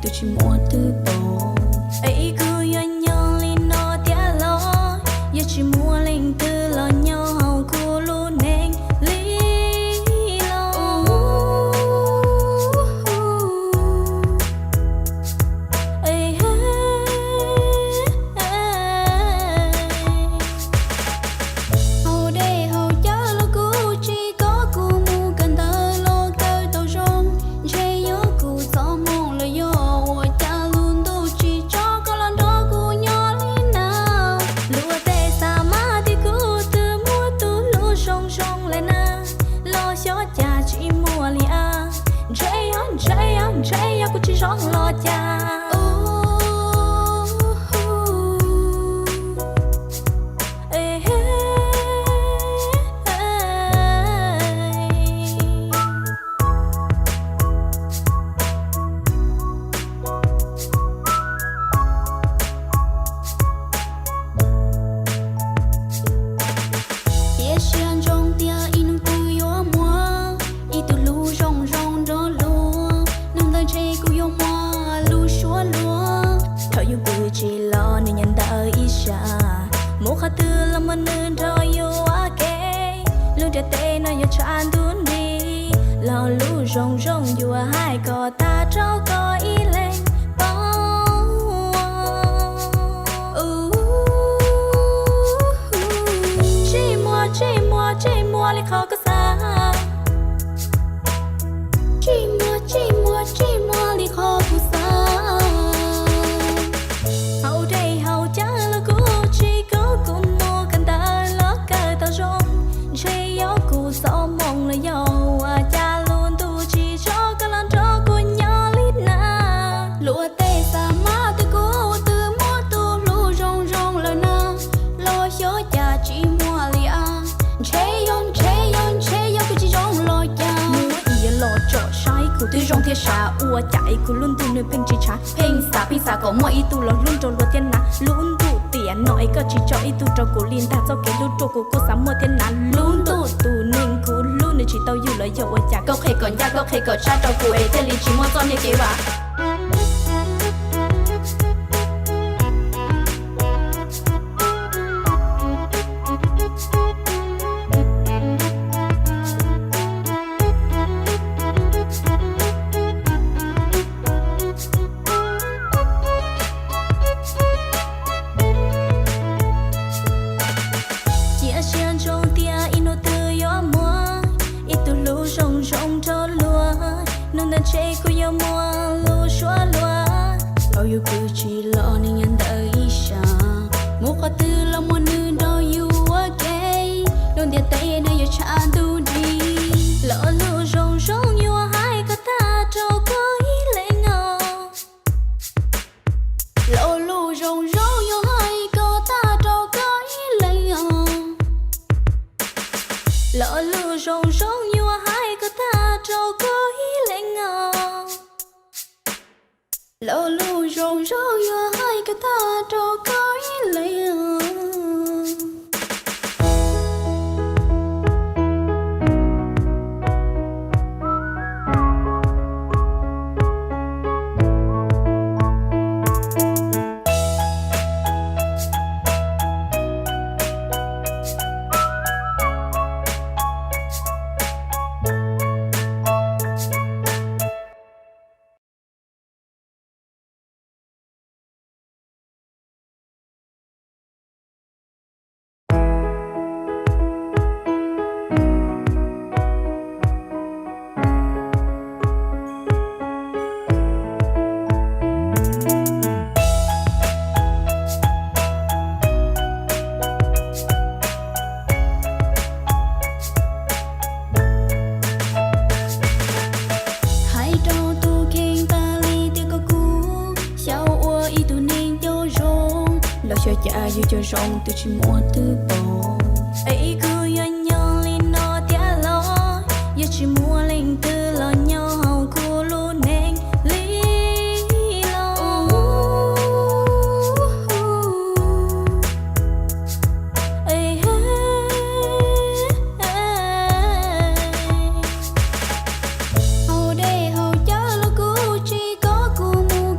twb tsis muaj twb pom. Es ib kuj yuav nyob li no thiab los, yog tsis muaj leej twg los nyob hauv kuv lub neej li los. Haus dej haus cawv los kuv tsis kom kuv mus kawm ntawv los kawm tau zoo. Ntshe yog kuv txoj hmoo los yog ua cas lub ntuj tsis tso koj los nrog kuv nyob li na. Luag tej xav mas tias kuv twb muaj tus hlub zoo zoo lawm na, los xyov cas tsis muaj li as. Ntshe yog, ntshe yog, ntshe yog kuv tsis zoo los cas. Cia siab ntsoov tias ib hnub twg yuav muaj ib tug hlub zoo zoo nrog luag. Hnub ntawd ntshe kuv yuav muaj lub suab luag. Thaum yus pw tsis los nws nyob ntawm ib sab, mus qhov twg los muaj nws nrog yus ua ke. Lub ntiaj teb no yuav tshav ntuj nrig, los lus zoo zoo yuav hais kom tag rau koj ib leeg paub. Tsis muaj, tsis muaj, tsis muaj li qhov kuv xav. Tsis muaj, tsis muaj, tsis muaj li qhov kuv xav. Haus dej haus cawv los kuv tsis kom kuv mus kawm ntawv los kawm tau zoo. Ntshe yog kuv txoj hmoo los yog ua cas lub ntuj tsis tso koj los nrog kuv nyob li na. Luag tej xav mas tias kuv twb muaj tus hlub zoo zoo lawm na, los xyov cas tsis muaj li as. Ntshe yog, ntshe yog, ntshe yog kuv tsis zoo los cas. Muaj ib yam los tsom saib kuv twb zoo thiab sav, ua cas es kuv lub ntuj nws pheej tsis tshav. Pheej xav, pheej xav kom muaj ib tug los hlub nrog luag thiab na. Lub ntuj tiam no es koj tsis tso ib tug rau kuv li ntag, txoj kev hlub ruaj kuv kuj xav muaj thiab na. Lub ntuj tus neeg kuv hlub nws tsis tau yus los yog ua cas, koj qhia kom ncaj, koj qhia kom tshab rau kuv es thiaj li tsis muaj txoj niag kev vam. Cia siab ntsoov tias ib hnub twg yuav muaj ib tug hlub zoo zoo nrog luag. Hnub ntawd ntshe kuv yuav muaj lub suab luag. Thaum yus pw tsis los nws nyob ntawm ib sab, mus qhov twg los muaj nws nrog yus ua ke. Lub ntiaj teb no yuav tshav ntuj nrig, los lus zoo zoo yuav hais kom tag rau koj ib leeg os. Los lus zoo zoo yuav hais kom tag rau koj ib leeg os. Los lus zoo zoo yuav hais kom tag rau koj ib leeg os. Los lus zoo zoo yuav hais kom tag rau koj ib leeg os. Hais rau tus kheej tas li tias kom kuv xyaum ua ib tug neeg coj zoo, los xyov cas yus coj zoo twb tsis muaj twb pom. Es ib kuj yuav nyob li no thiab los, yog tsis muaj leej twg los nyob hauv kuv lub neej li los. Haus dej haus cawv los kuv tsis kom kuv mus